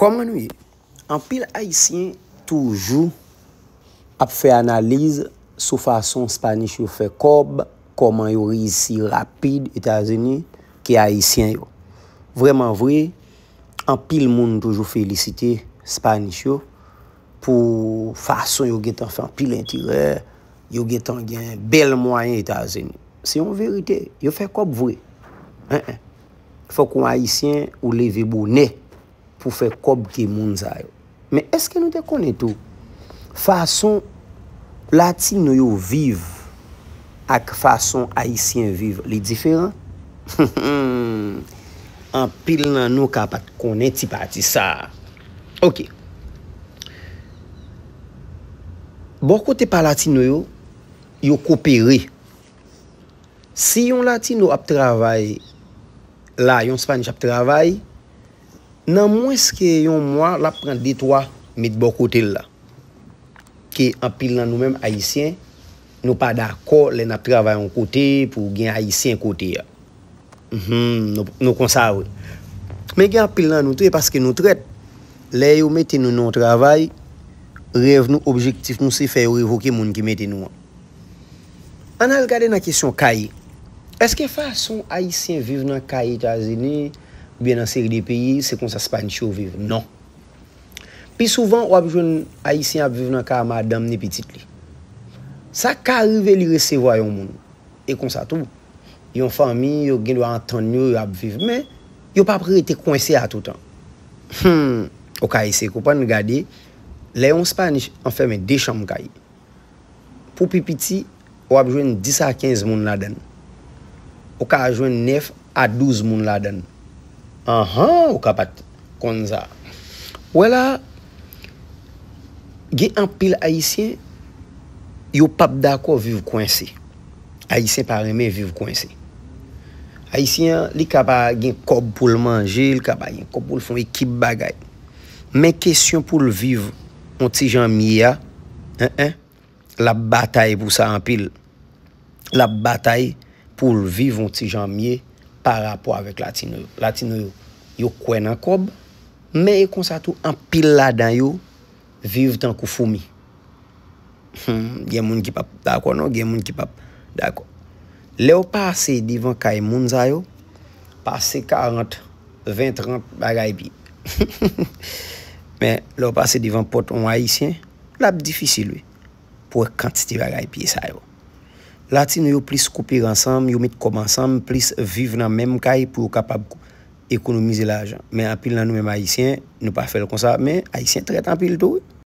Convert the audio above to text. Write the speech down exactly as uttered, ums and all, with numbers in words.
Kòman nou ye? Anpil Ayisyen toujou ap fè analiz sou fason Spanish yo fè kòb, kòman yo reyisi rapid Etazini ke Ayisyen yo. Vrèman vre, anpil moun toujou felisite Spanish yo pou fason yo gentan fè anpil enterè, yo gentan gen bèl mwayen Etazini. Se yon verite, yo fè kòb vre. Enhen. Fòk yon Ayisyen ou leve bonè pou fè kòb ke moun sa yo. Men èske nou te konnen tou fason Latino yo viv ak fason Ayisyen viv li diferan? Anpil nan nou ka pa t konnen ti pati sa a. Oke. Bò kote pa Latino yo, yo kopere. Si yon Latino ap travay la, yon Spanish ap travay, nan mwens ke yon mwa, l ap pran de twa met bò kote l la. Ke anpil nan nou menm Ayisyen, nou pa dakò lè n ap travay yon kote pou gen Ayisyen kote a. Mhm, nou, nou konsa vre. Men gen anpil nan nou tou, e paske nou trèt, lè yo mete nou nan yon travay, rèv nou, objektif nou, se fè yo revoke moun ki mete nou an. Ann al gade nan kesyon kay. Èske fason Ayisyen viv nan kay Etazini, oubyen nan seri de peyi, se konsa Spanish yo viv? Non. Pi souvan, w ap jwenn Ayisyen ap viv nan kay a madanm ni pitit li. Sa ka rive li resevwa yon moun. E konsa tou, yon fanmi, yo gen dwa antann yo, yo ap viv. Men, yo p ap rete kwense a toutan. Hmm, ou ka eseye konprann, gade, lè yon Spanish anfèmen de chanm kay, pou pi piti, w ap jwenn dis a kenz moun ladan l. Ou ka jwenn nèf a douz moun ladan l. Anhan, ou ka pa t konn sa. Wè la, gen anpil Ayisyen, yo p ap dakò viv kwense. Ayisyen pa renmen viv kwense. Ayisyen an, li ka pa gen kòb pou l manje, li ka pa gen kòb pou l fè yon ekip bagay. Men kesyon pou l viv yon ti jan mye a, en, en, l ap batay pou sa anpil. L ap batay pou l viv yon ti jan mye pa rapò avèk Latino yo. Latino yo, yo kwè nan kòb, men e konsa tou, anpil ladan yo viv tankou foumi. Hmm, gen moun ki p ap dakò, non, gen moun ki p ap dakò. Lè w pase devan kay moun sa yo, pase karant, ven, trant bagay pi. Men, lè w pase devan pòt yon Ayisyen, l ap difisil, wi, pou wè kantite bagay pye sa yo. Latino yo plis koupe ansanm, yo met kòb ansanm, plis viv nan menm kay pou yo kapab ekonomize lajan. Men anpil nan nou menm Ayisyen, nou pa fè l konsa, men Ayisyen trèt anpil tou, wi.